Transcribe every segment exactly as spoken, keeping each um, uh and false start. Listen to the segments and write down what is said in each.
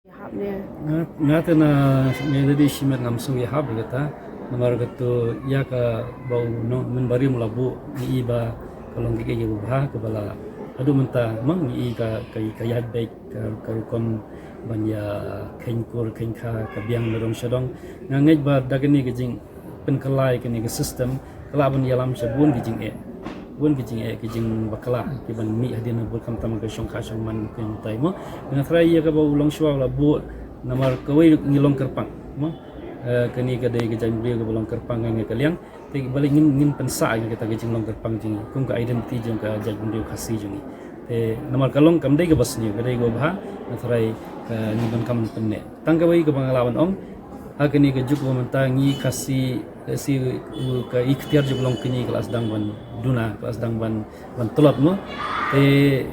Hap ne. Nga, nga te na, nga da dei shimet ngam sngew ïahap ïa kata. Namar kato ïa kaba u nong, mynbarim la buh, ngi i ba ka long kaei kaba bha, kaba la haduh mynta, ma ngi i ka, ka, ka ïaid beit, ka, ka rukom ban ïa kheiñ kur kheiñ kha, ka biang na dong sha dong. Nga ngeit ba da kane ka jingpynkylla ïa kane ka system, ka lah ban ïalam sha bun ki jingeh. Bun ki jingeh, ki jingbakla, ki ban mih hadien ha bun, khamtam ka shongkha shongman, ka jingmyntoi mo. Nga tharai ïa kaba u longshuwa u la buh, namar kawei ngi long kyrpang mo. Eh, kane ka dei ka jaitbynriew kaba long kyrpang ha kane ka liang. Te balei ngin, ngin pynsah ïa kata ka jinglong kyrpang jong ngi kum ka identity jong ka jaitbynriew Khasi jong ngi. Te namar ka long kam dei kaba sniew, ka dei kaba bha, nga tharai ka ngi donkam ban pynneh. Tang kawei kaba nga lah ban ong, ha kane ka juk ba mynta ngi Khasi, eh, si, u, ka iktiar jong u longkñi ka la sdang ban duna, ka la sdang ban, ban tlot mo. Te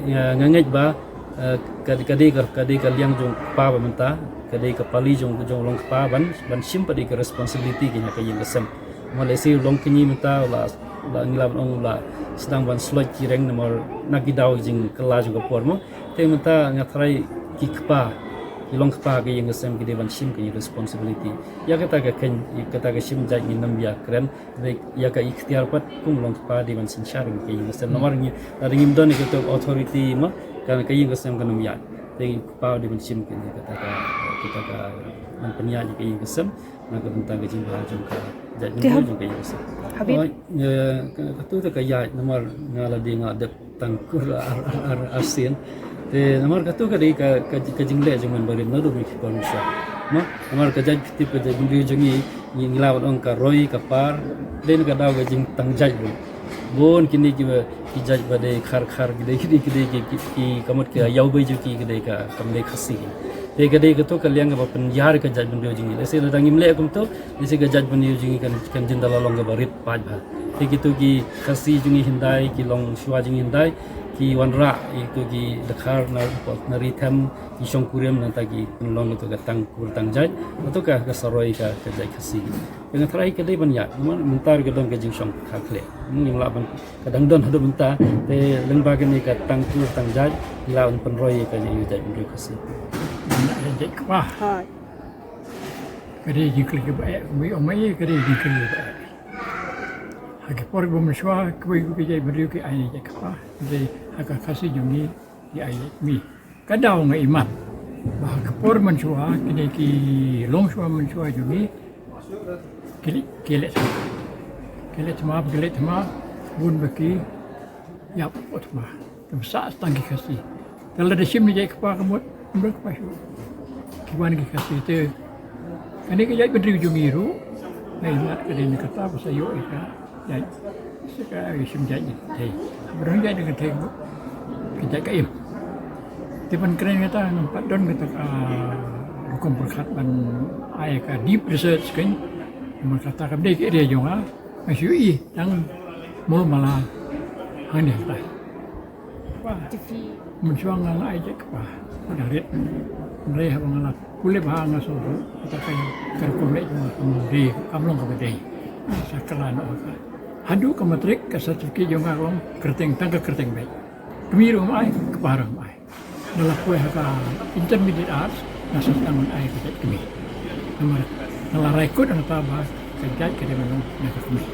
nga, nga ngeit ba, eh, ka, ka dei ka, ka dei ka liang jong kpa ba mynta, ka dei ka pali jong, jong u longkpa ban, ban shim pat ïa ka responsibility kane ka ïing ka sem. Mo lehse u longkñi mynta u la, u la ngi lah ban ong u la sdang ban sloit ki reng namar na ki daw jingkylla jong ka por mo. Te mynta nga tharai ki kpa, ki longkpa ka ïing ka sem ki dei ban shim ka responsibility. Ïa kata ka kheiñ, ïa kata ka shim jait ngin ym ïa kren, dei ïa ka iktiar pat kum longkpa dei ban synshar ka ïing ka sem. Namar ngi, lada ngim don ïa kato authority ma, ka, ka ïing ka sem kan ym ïaid. Te kpa dei ban shim ka, kata ka, kata ka, ban pynïaid ka ïing ka sem. Na ka bynta ka jingbha jong ka jaitbynriew jong ka ïing ka sem. Habib. Oi, eh, ka, kato te ka ïaid namar nga la dei nga dep tang kur ar, ar, ar, arsien. Te namar kato ka dei ka, ka, ka jingleh jong u mynbarim naduh ki por mynshuwa. Mo, namar ka jait ka tip ka jaitbynriew jong ngi, ngi lah ban ong ka roi ka par, dei na ka daw ka jingtang jait ruh. Bun kine kiba, ki jait ba dei khar khar, ki dei, ki dei, ki dei, ki, ki, ki, ka mut ka ïawbei jong ki, ki dei ka, kam dei Khasi. Te ka dei kato ka liang kaba pynïar ka jaitbynriew jong ngi. Lehse lada ngim leh kumto, lehse ka jaitbynriew jong ngi kan, kan jin da la long kaba rit paid bha. Te kito ki Khasi jong ngi hyndai, ki longshuwa jong ngi hyndai, ki wanrah ïa kito ki dkhar na, na ri them, ki shongkurim, nangta ki pynlong ïa kito ka tang kur tang jait, ïa kito ka, ka saroi ka, ka jait Khasi. Te nga tharai ka dei ban ïaid, namar mynta ruh ka don ka jingshong kha khleh. Ngim lah ban, ka dang don haduh mynta, te lyngba kane ka tang kur tang jait, ngi lah ban pynroi ïa ka jait, jaitbynriew Khasi. Jait kpa. Hai. Ka dei jingkylli kaba eh, kumba ong ma ïa ka dei jingkylli kaba eh. Ha ki por ba mynshuwa, kawei ka jaitbynriew ki ai jait kpa, te ha ka Khasi jong ngi ki ai jait kmie. Ka daw nga imat ba ha ki por mynshuwa, kine ki longshuwa mynshuwa jong ngi ki leh, ki leh thma. Ki leh thma, ki leh thma, bun ba ki ïap hapoh thma. Te ba sah tang ki Khasi. Te lada shim ïa jait kpa ka mut, ym don kpa shuh. Ki wan ki Khasi te. Kane ka jaitbynriew jong ngi ruh, nga imat ka dei na kata ba sa ïoh ïa ka jait. Sa ka ïa shim jait na kynthei. Ba don jait na kynthei ka jait ka im. Te ban kren kata ngam pat don kata ka rukom pyrkhat ban ai ka deep research kein. Namar kata kam dei ka area jong nga. Nga shu ïohi tang mul mala hangne hangtai. Kpa. Mynshuwa nga, nga ai jait kpa. Nga rit. Hynrei haba nga la pule bha nga sngew ruh kata ka, ka rukom leh jong nga kam dei, kam long kaba dei. Sa kylla noh ha ka. Haduh ka matrik ka certificate jong nga ka long kyrteng, tang ka kyrteng beit. Kmie ruh ngam ai, kpa ruh ngam ai. Nga la poi ha ka intermediate arts, nga sa sdang ban ai ka jait kmie. Namar nga la rai kut hangta ba ka jait ka dei ban long na ka kmie.